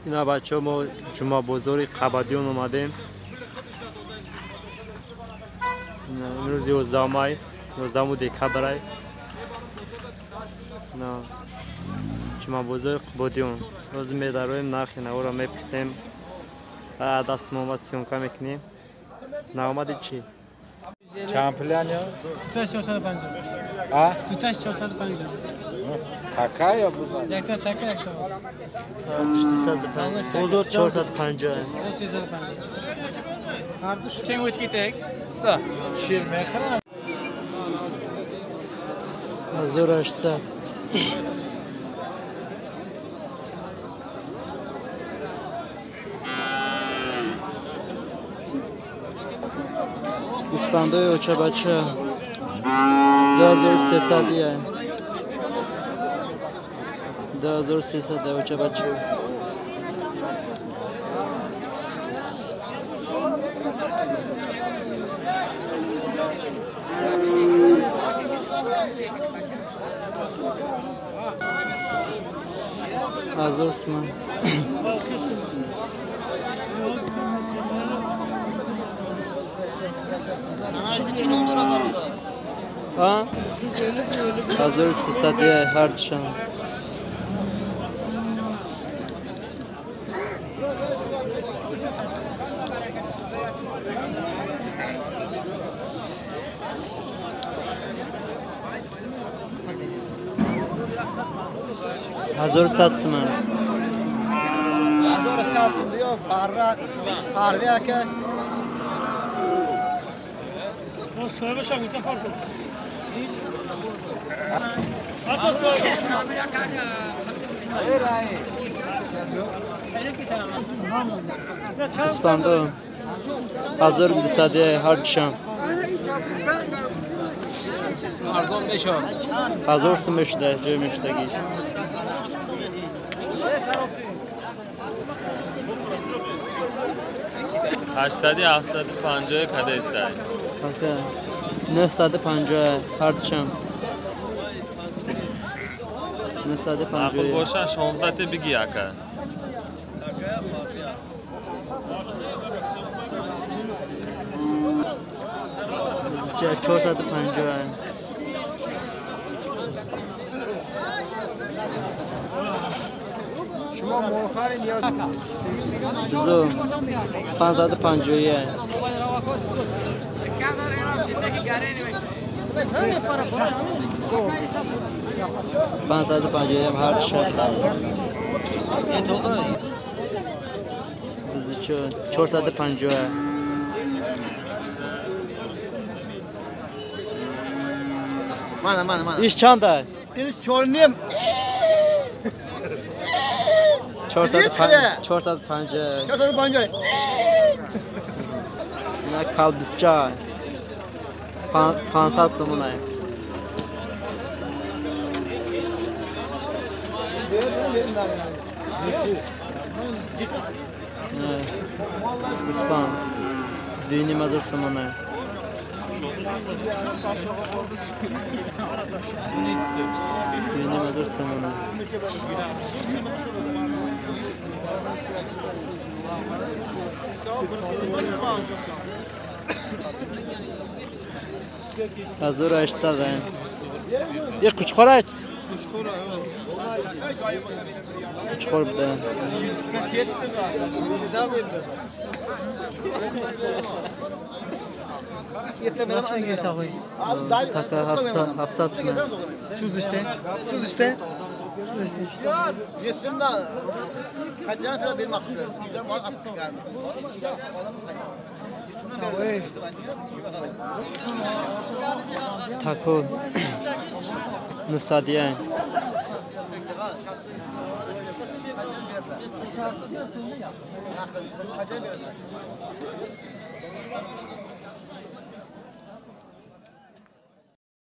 Ина бачаҳо мо ҷумъабозори Қабадиён омадем. Имрӯз 11 май, 11 декабр. На ҷумъабозори Қубодиён. Рӯз медароем, нархи наворо мепурсем. Дастмон ва съёмка мекунем. Наомади чӣ? Чанд пулян ё? 2450. А? 2450. Така ё буза? Якта така, якта. 250. Бозор 450. 350. Кем өтіп кетейік? Ұста. Шир мехӯрам. 1800. Гӯспандои очабача 2300 ия. 2300 очабача. Ҳазор суман. А? 1300 ия ҳардушам. Ҳазору сад суман. 1100 сум диё парра парви ака. Гӯспандо 1200 ия ҳардушам. Арзон мешавад. 1000 сум мешуда ҷой мешудагӣ. Ҳаштсади ҳафтсаду панҷоҳ кадестай. Ака 950 ҳардушам. Маъқул 950. боша 16 те биги ака. 450. Шумо молхарин ё Бизо 550. 550 ҳардушам. Бизичо 450. Мана, мана, мана. Иш чанда? Ин чорним. 450. 450. 450. Ина калбисча 500 сомона. Гӯспанд 2500 сомона. 2500 сомона. 1800. Як кучқора? Кучқор буда. Така 700 суман. Сузиште. Сузиште. Сузиште. Тако 900 ия.